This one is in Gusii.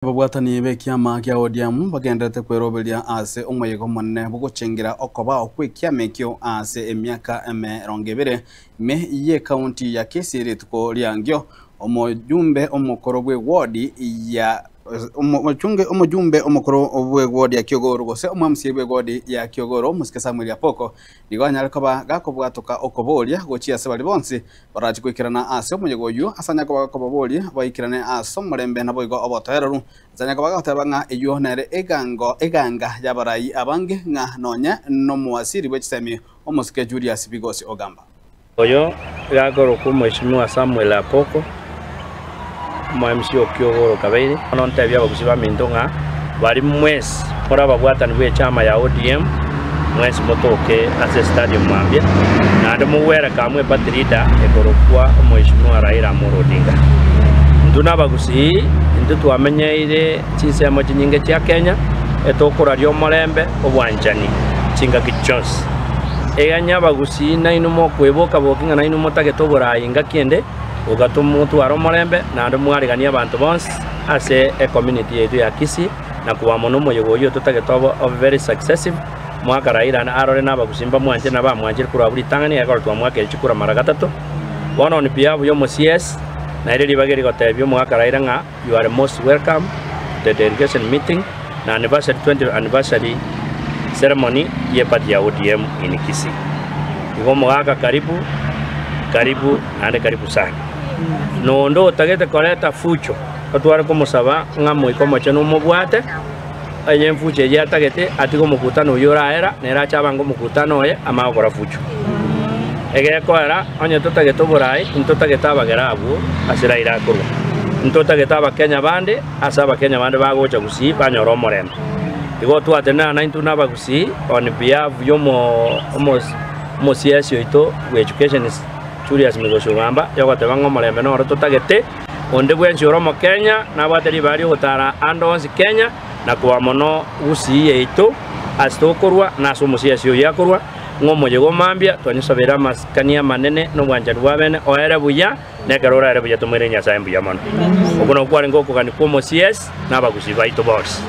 Ababwatani b'ekiama kia ODM bagendererete kweroberia ase omoyega omonene bw'ogochengera okobao kw'ekiama ekio ase emiaka 20 ime y'ekaunti ya Kisii rituko riangio. Omojumbe omokoro bw'ewodi ya Omojumbe omokoro bw'ewodi ya Kiogoro gose omwamsia bw'ewodi ya Kiogoro Omosike Samuel Apoko nigo anyare koba gakobwatoka okoboria gochia ase baria bonsi Barache goikerana ase omoyega oyio, ase anyare koba gakobaboria baikerane ase omorembe naboigo obotoereru. Ase anyare koba gagoteba ng'a eyio nere egango eganga y'abarai abange, ng'a nonye nomowasiri bwe chisemi omosike Julius Bigosi Ogamba. Oyo gakorokwa Omweshimiwa Samuel Apoko, omo-MC o Kiogoro Kabeire. Bono ntebie abagusi baminto ng'a baria mwensi more ababwatani bw'echama ya ODM, mwensi motoke ase estadium mambia, naende mogwere kamwe eparty leader ekorokwa Omweshimiwa Raila Amolo Odinga. Intwe nabagusii, intwe twamenyeire chinsemo chinyinge chia Kenya, etokoraria omorembe, obwanchani chingaki chionsi. Eganya abagusii nainwe mokweboka boki ng'a nainwe motagete oboraai engaki ende, Ogatomotwara omorembe, naende mwareganie abanto bonsi ase ecommunity yaito ya Kisii na koba mono omoyega oyio totagete obe obe very successive. Mwaka Raila arore na abagusii mbamwanchire na bamwanchire korwa abwo ritang'ani egekora twamwakeire chikura mara gatato. Bono on behalf ya omo CS naire ribaga eri gotebia omogaka Raila ng'a you are most welcome to the delegation meeting na anniversary 20th anniversary ceremony ye party ya ODM in Kisii. Igo omogaka karibu karibu naende karibu sana. Na onde otagete koreta fucho, otware komosaba ng'a Omoika Omochenu omobwate, onye enfucho eyio atagete, atige omokutano oyio oraera, nere ache abange omokutano oye, amanye gokora fucho. Egekoera, onye totagete oboraai, ntotagete abagere abwo ase Raila akorwa. Ntotagete abakenya bande ase abakenya bande bagocha gusii banyore omorembe. Igo twatenena naintwe na abagusii on behalf yomo omosiasi oito bwe education Julius Migosi Ogamba, yogoteba ng'a omorembe noro totagete, onde bwensi ore Omokenya nabwate ribaga ri'ogotara ande onsi Kenya na koa mono Gusii yaito ase tokorwa na ase omosiasi oyio akorwa, ng'a omoyega o mambia twanyesabeire amasikani amanene na obwanchani bw'abene oere buya, na ekero oraere buya tomoirere Nyasae mbuya mono. Okwo nakwo kwarenge okogania kw'omosiasi na abagusii baito bonsi.